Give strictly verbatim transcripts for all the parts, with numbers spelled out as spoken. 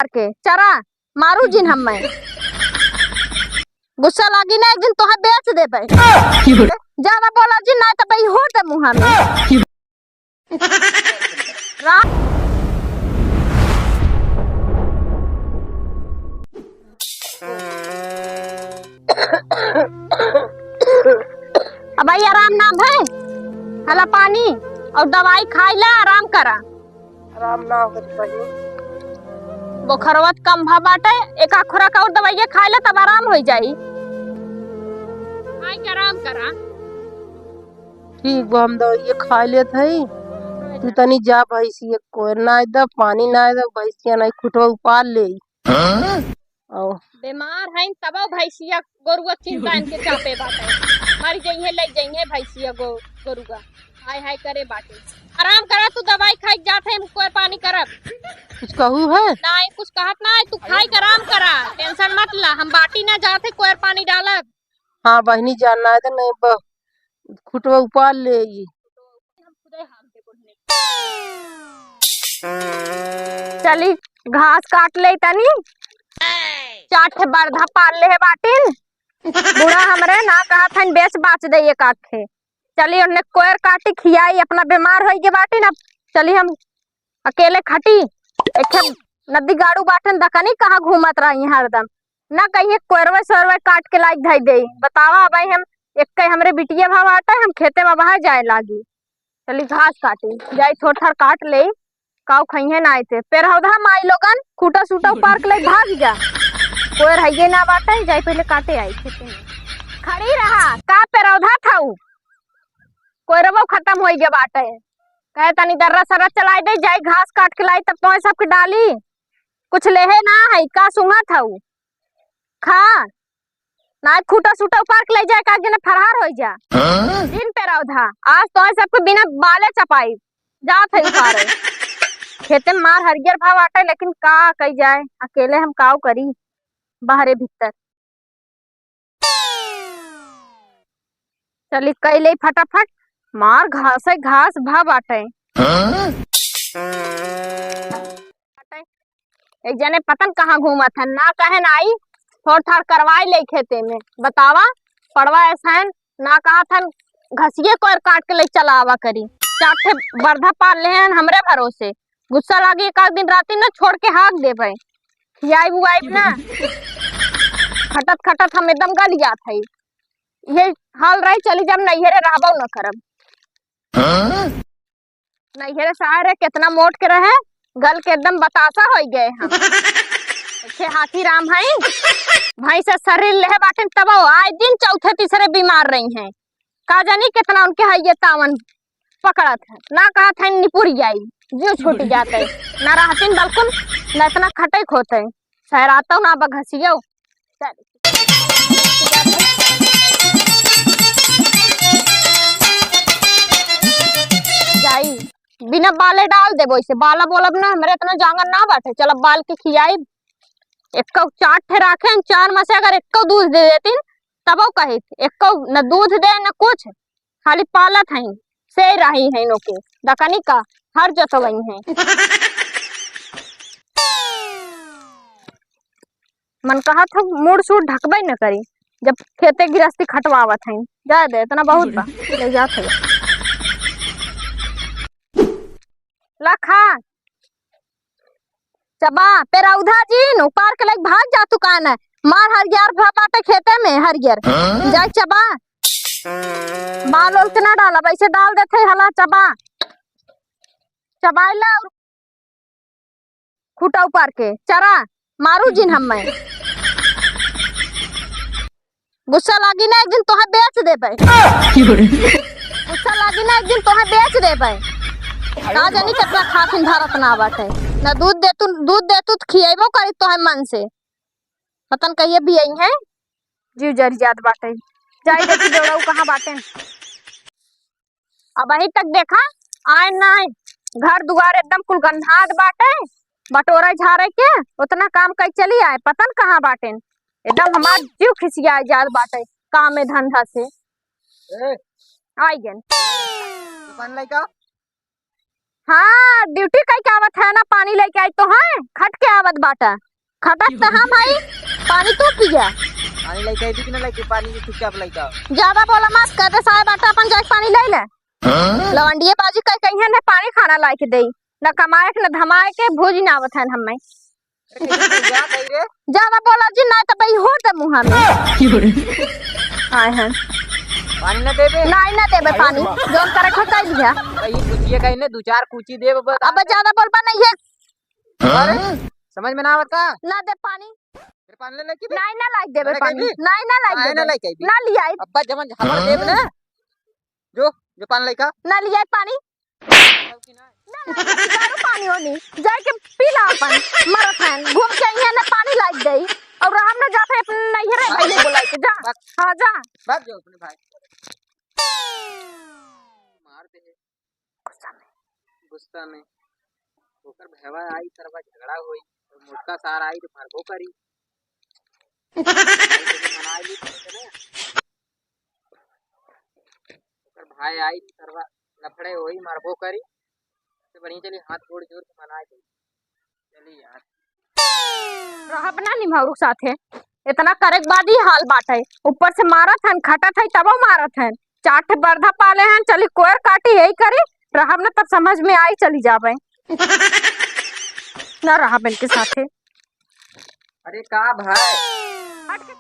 के चरा, मारू जिन हम्मे। गुस्सा लागी ना, एक दिन तोहे बेच देबे। ज्यादा बोला जिन, ना तो बई हो दे मुँहा में। रा- अब भाई आराम ना भय, हला पानी और दवाई खाई ला, आराम करा। आराम ना होत बहिन। बोखरवा त कम भा बाटे, एक आध खुराक और दवाइया खाई ला, तब आराम होई जाई। खाई के आराम करा। ठीक बा, हम दवाइया खाई लेत हई। तू तनी जा भैंसिया कोयर ना दे, पानी ना दे, भैंसिया नहीं खुटवा उपार ले। हाँ? ओ। बीमार हईन तबो भैंसिया गोरुआ चिंता इनके चापे बाटे। मर जइहे, लई जइहे भैंसिया गो-, गोरुआ। हाय हाय करे बाटे। आराम करा, तू दवाई खाई के जात है, हम कोयर पानी करब। कुछ कहू है? नहीं, कुछ कहत ना है, तू खाई के आराम करा, tension मत ला, हम बाटी ना जात है, कोयर पानी डालब। हाँ बहिनी जान, ना दे, नहीं ब-, खुटवा उपार ले ई। चली घास काट ले तनी, चार ठे बरधा पाल ले है बाटिन। बूढ़ा हमरे ना कहत हन बेच बाच दे एक आध ठे। चली ओन्ने कोयर काटी खियाई, अपना बीमार होई के बाटिन। अब चली हम अकेले खटी, एक ठे नदी गाड़ू बाटन दकनी कहाँ घूमत रही हरदम। ना कहिए कोयरवे सोयरवे काट के लाइक धई देई। बतावा अब हम एक हमरे बिटिया भा बाटे, हम खेते में बाहर जाए लागी। चली घास काटी, जाई थोड़ थाड़ काट ले, काऊ खइहे ना आइते। पेरहौधा माई लोगन खूटा सूटा उपार के ले भाग जा। कोयर हइये ना बाटे, जाई पहले काटे आई खेते में। खड़ी रहा, का पेरहौधा थाऊ? कोयरवो खत्म होई गए बाटे। कहे तनी दर्रा सर्रा चलाई दे, जाई घास काट के लाई तब तोहे सबके डाली। कुछ लेहे ना है, का सूंघत हऊ? खा। ना खूटा सूटा उपार के ले जाए, का जने फरहार होई जा। हाँ? दिन पेरहौधा, आज तोहे सबके बिना बाले चपाई। जात है उपारे। खेते में मार हरियर भाव आटे, लेकिन का कई जाए, अकेले हम काऊ करी, बाहरे भीतर। चली कई ले फटाफट, मार घासे घास भा बाटे। हाँ? एक जने पतन कहाँ घूमत हन, ना कहे ना आई, थोड़ थाड़ करवाई ले खेते में। बतावा, पड़वा ऐसा है, ना कहा था घसिए कोयर काट के ले चला आवा करी। चार ठे बरधा पाल ले हैं हमरे भरोसे, गुस्सा लागी एक आध दिन राती ना छोड़ के हाक देबे। खियाइब उआइब ना। खटत खटत हम एकदम गल जात हई। ये हाल रही, चली जब नैहरे रहबो न करब। हाँ? नैहरे सारे कितना मोट के रहे, गल के एकदम बतासा होई गए हम। अच्छे हाथी राम हई, भैंस शरीर लेहे बाटिन तबो आए दिन चौथे तीसरे बीमार रही हैं। का जानी कितना उनके है ये तावन पकड़त है, ना कहत है निपुर जाई, जियो छूट जाते, ना रहतिन बल्कुन, ना इतना खटे खोते, सहरातो ना बघसियो। चल। जाई, बिना बाले डाल देबो इसे, बाला बोलब ना, हमरे इतना जांगर ना बाटे, चल अब बाल के खियाई। एक्को चार ठे राखे, चार में से अगर एक्को दूध दे देतिन, तबो कहित, एक्को न दूध दे न कुछ, खाली पालत हई, से रही हई नोके, दकनी का हर जोतवई हई। मन कहत हो मूड़ सूड़ ढकबे न करी, जब खेते गिरस्ती खटवावत हई। जाए दे, इतना बहुत बा, ले जात है। ला खा। चबा, पेरौधा जिन, उपार के लाइक भाग जा तू कान है। मार हरियर भा बाटे खेते में, हरियर। हाँ? जाए चबा। बाल ओल के ना डाला, वैसे डाल देते हला चबा। चबाइला और खूटा उपार के, चरा, मारू जिन हम्मे। गुस्सा लागी ना, एक दिन तोहे बेच देबे। गुस्सा लागी ना, एक दिन तोहे बेच देबे। का जानी कितना खाथिन भरत ना बाटे। ना दूध देतू, दूध देतू त खियेबो करी तोहे मन से। पतन कहिए भी आई है, जीव जरी जात बाटे। जाई देखी देवराऊ कहाँ बाटे। अबहीं तक देखा, आए नाहीं। घर दुआर एकदम कुल गंधात बाटे, बटोरे झारे के, उतना काम कइ चली आए, पता न कहाँ बाटेन। एकदम हमार जीव खिसिया जात बाटे, काम में धंधा से। ए। आई गन। दुकान लइका? हाँ, ड्यूटी कइ के आवत है ना, पानी लइके आई तो है, खट के आवत बाटा। खटत त हम हई, पानी तू पिया। पानी लइके आई कि ना लइके, पानी के चुपचाप लइके आओ। ज्यादा बोला मत, कहते साहब बाटा अपन जाके पानी लइ ले। हाँ? लवंडिये बाजी कइ कहिए ने पानी खाना लाइके देई, न कमाए के, न धमाए के, भूज ना आवत है हमें। अरे, कहीं जा कहीं रे? ज्यादा बोला जी, ना तो भाई हो दे मुँह में। आए हैं। पानी ना देबे? नहीं, ना देबे पानी। जौन करे खो कह लिया। भाई, कुचिया कहीं ने, दो चार कुची देबे बस। अब ज्यादा बोलबा नहीं है। अरे, समझ में ना आवत का? ना दे पानी। फिर पानी ले लेके भी? नहीं, ना लाइक देबे अरे, पानी। कहीं भी? नहीं, ना लाइक काहे ना देबे। लाइक कहीं भी? ना लियाई। अब्बा जमन झापड़ देब ना। जो, जो पानी लइका। ना लियाई पानी। ना, ना, ना, दारू पानी होनी। जाए के पी ला अपन। मरत हैं। घूम के यहाँ ना पानी लाइक दे। और हम ना जाते अपने नैहरे भाई बोला के। जा। बस। हाँ, जा। बस जो अपने भाई। मार दे। गुस्सा में। गुस्सा में। ओकर भैवा आई, तरवा झगड़ा होई। तो मोटका सार आई तो मारबो करी। मना ली तो ना। ओकर भाई आई, सरवा लफड़े होई, मारबो करी। से बढ़िया चली, हाथ गोड़ जोड़ के मना के। चली यार। रहब ना निम्हौरू साथे, इतना करे के बाद ही हाल बाटे। ऊपर से मारत हन, खटत है, तबो मारत हन। चार ठे बरधा पाले हन, चली कोयर काटी, यही करी, रहब ना तब समझ में आई, चली जाबे। ना रहब इनके साथे। अरे का भाई? हट के,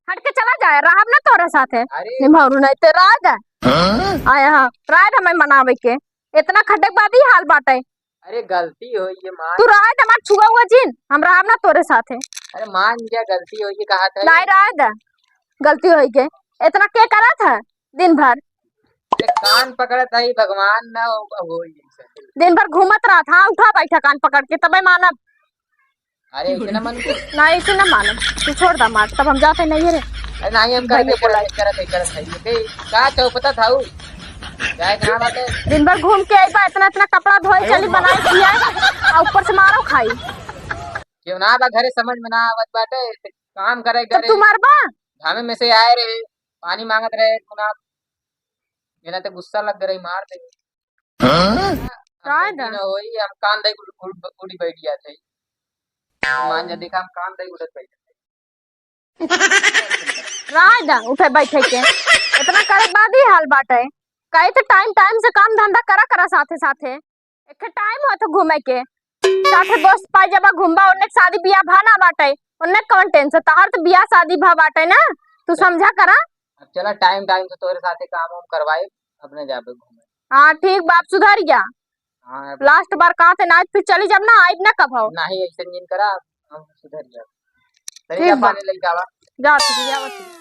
हट के चला जाए, रहब ना तोरे साथे। अरे। निम्हौरू नहीं ते राय दे। हाँ? आया हाँ, राय दे हमें मनावे के। इतना खटे के बाद ही हाल बाटे। अरे गलती होई ये मार। तू राय दे हमार छुआ हुआ जिन, हम रहब ना तोरे साथे। अरे मान गया गलती होई ये कहा था। नहीं राय दे, गलती होई के। इतना के करा था? दिन भर। ये कान पकड़त हई, भगवान ना हो, होई। दिन भर घूमत रहत, हाँ, उठा बैठा कान पकड़ के, तबे मानब। अरे, ऐसे ना मन के। ना, ऐसे ना मानब। तू छोड़ दा मार, तब हम जाते नहीं रे। अरे, नहीं, हम करत भाई, है, करत है, करत है, करत है। ये का चौपता था ऊ? जाए के ना बाटे। दिन भर घूम के आई बा, इतना, इतना कपड़ा धोए, अरे, चली, माँ। बनाई, खियाई, आ ऊपर से मारो खाई। क्यों ना बा, घरे समझ में ना आवत बाटे, काम करे तब घरे। तू मारबा? घामे में से आए रहे, पानी मांगत रहे, गुना, बिना ते गुस्सा लग रही, मार दे। हाँ? राय दा। ना होई, हम कान दे उड़, उड़, उड़ी बैठ जाते हैं। मान जा, देखा, हम कान दे उड़त बैठ जाते हैं। राय दा, उठे बैठे के। इतना करे बाद ही हाल बाटे। कहे तो टाइम, टाइम से काम धंधा करा, करा साथे, साथे। एक टाइम हो तो घूमे के। साथे दोस्त पाई जबा घूमबा, ओन्ने के शादी बियाह भा ना बाटे। ओन्ने कौन टेंशन, तहार तो बियाह शादी भा बाटे ना, तू समझा करा। अब चला टाइम टाइम से तोरे साथे काम वाम करवाए, अपने जाबे घूमे। हाँ ठीक बाप, सुधर गया। हाँ, अब लास्ट बार कहा थे ना, फिर चली जब ना, आइब ना कभो। नहीं, ऐसे नीन करा, हम सुधर गया। चली ठीक जा बा। पानी लेके आवा। जा, तू जा, बच्ची।